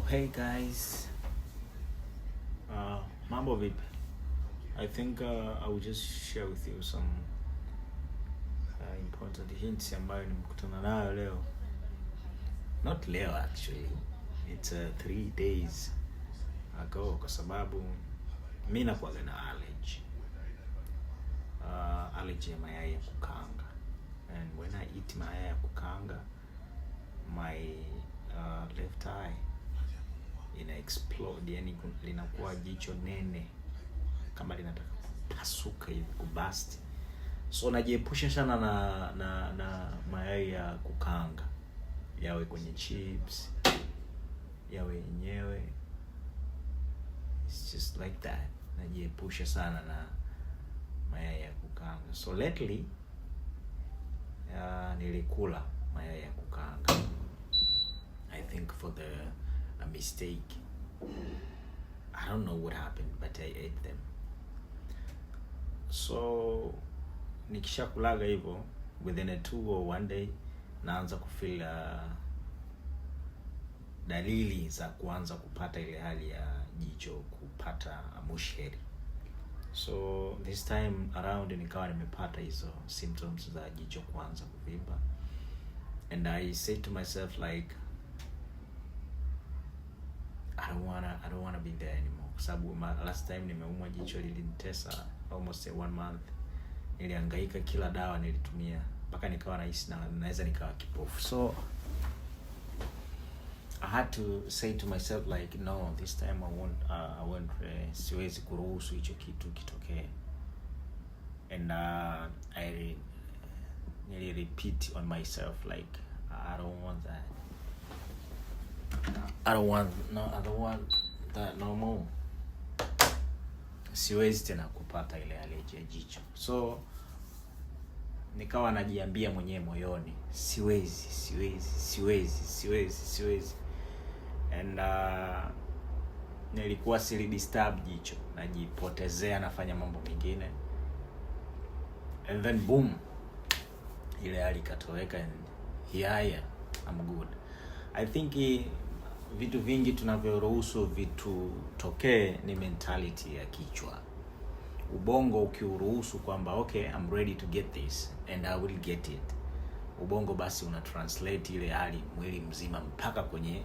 Hey guys, mambo vipi? I think I will just share with you some important hints ambayo nimekutana nayo leo. Not leo actually, it's 3 days ago, kwa sababu mi nakuwaga na allergy, allergy ya mayai ya kukaanga, and when I eat mayai ya kukaanga, my left eye ina explode, yani linakuwa jicho nene kama linataka kupasuka hivi, kuburst. So najiepusha sana na mayai ya kukaanga, yawe kwenye chips, yawe yenyewe, it's just like that. Najiepusha sana na mayai ya kukaanga. So lately nilikula mayai ya kukaanga, I think for the a mistake. I don't know what happened, but I ate them. So nikishakulaga hivyo, within a 2 or 1 day naanza kufeel dalili za kuanza kupata ile hali ya jicho kupata musheri. So this time around nikawa nimepata hizo symptoms za jicho kuanza kuvimba, and I said to myself like, I don't wanna be there anymore, kwa sababu last time nimeumwa jicho lilinitesa almost a one month. Nilihangaika, kila dawa nilitumia mpaka nikawa nahisi na naweza nikawa kipofu. So I had to say to myself like, no, this time I won't, siwezi kuruhusu hicho kitu kitokee. And I nili repeat on myself like, I don't want that. I don't want, no, I don't want that no more. Siwezi tena kupata ile allergy ya jicho. So nikawa najiambia mwenyewe moyoni, siwezi, siwezi, siwezi, siwezi, siwezi. And nilikuwa sili disturb jicho, najipotezea, nafanya mambo mengine, and then boom, ile hali ikatoweka and here I am, I'm good. I think vitu vingi tunavyoruhusu vitutokee ni mentality ya kichwa. Ubongo ukiuruhusu kwamba okay, I'm ready to get this and I will get it, ubongo basi una translate ile hali mwili mzima mpaka kwenye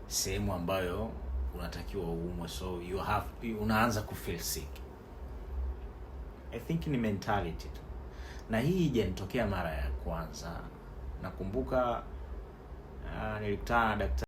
sehemu ambayo unatakiwa uumwe, so you have unaanza kufeel sick. I think ni mentality tu, na hii haijanitokea mara ya kwanza. Nakumbuka nilikutana na daktari.